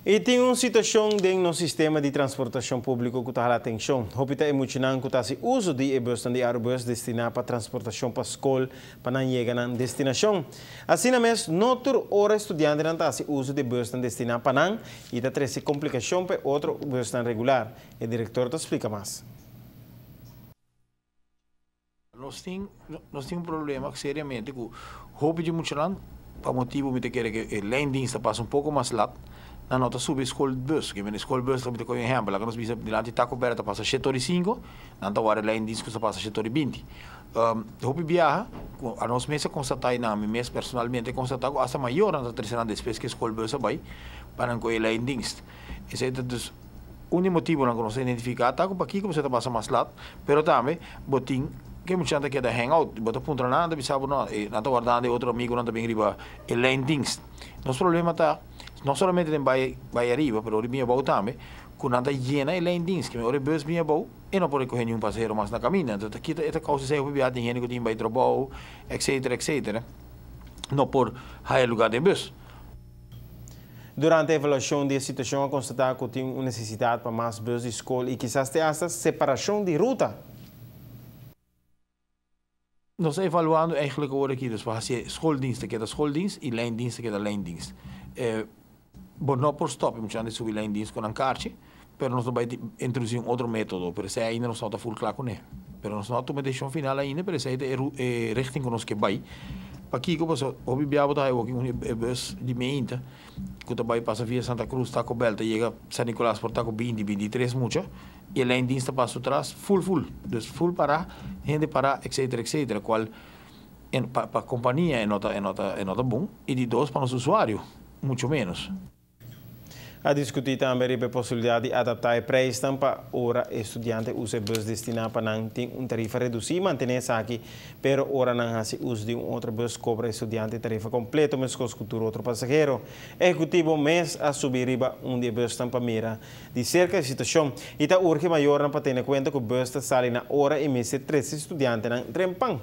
I tin un situashon den nos sistema di transportashon públiko ku ta hala atenshon. Hopi ta e muchanan ku ta hasi uso di e bùsnan di Arubus destiná pa transportashon pa skol pa nan yega nan destinashon. Asina mes, no tur ora studiantenan ta hasi uso di e bùsnan destiná pa nan i ta trese komplikashon pa e otro bùsnan regular. E direktor ta splika mas. Nos tin un problema seriamente ku hopi di muchanan, pa motibu mi ta kere ku e lijndienst ta pasa un poko mas lat, nan no ta subi schoolbus. Ke mende schoolbus mi ta kohe un ehèmpel, laga nos bisa dilanti Taco Bell ta pasa shete ora i sinku, nan ta wòrdu e lijndienst ku ta pasa 7:20. Hopi biaha ku anos mes a konstatá i nan mi mes personalmente a konstatá ku asta mayornan ta trese nan despues ku e schoolbus a bai pa nan kohe e lijndienst. Esei ta dus un di motibunan ku nos a identifiká ta ku pakiko bo ta pasa mas lat, pero tambe bo tin ke muchanan ta keda hang out, bo ta puntra nan, nan ta bisa bo no, nan ta wardando e otro amigunan ta bin riba e lijndienst. Nos problema ta no solamente den bai bai ariba, pero ora e bin abou tambe, ku nan ta yena e lijndienst, ora e bus bin abou e no por rekohe niun pasahero mas na kaminda, enton ta kita e ta kousa esei hopi biaha tin hende ku tin bai trabou, etcetera, etcetera, no por haya luga den bus. Durante e evaluashon di e situashon a konstatá ku tin un nesesidat pa mas bus di skol i kisas te asta separashon di ruta. Nos ta evaluando eigenlijk awor aki, dus pa hasi schooldienst ta keda schooldienst i lijndienst ta keda lijndienst. Bo no por stòp e muchanan di subi lijndienst ku nan karchi, pero nos lo bai introdusí un otro método, pero esei ainda nos no ta ful kla kuné. Pero nos no a tuma e desishon final ainda, pero esei ta e richting ku nos ke bai. Pakiko? Pasobra hopi bia bo ta haña woki un e bus di meinta ku ta bai pasa via Santa Cruz, Taco Bell, ta yega San Nicolas por ta ku 20, 23 mucha i e lijndienst ta pasa su tras ful ful. Dus ful pará, hende pará, etcetera, etcetera, kual pa kompania e no ta e no ta e no ta bon i di dos pa nos usuario mucho ménos. A diskutí tambe riba e posibilidat di adaptá e preisnan pa ora e studiante usa e bus destiná pa nan tin un tarifa redusí i mantené esaki, pero ora nan hasi uso di un otro bus kobra e studiante e tarifa kompleto meskos ku tur otro pasahero. Ehekutivo mes a subi riba un di e busnan pa mira di serka e situashon i ta urgi mayornan pa tene kuenta ku bus ta sali na ora i mester trese studiantenan trempan.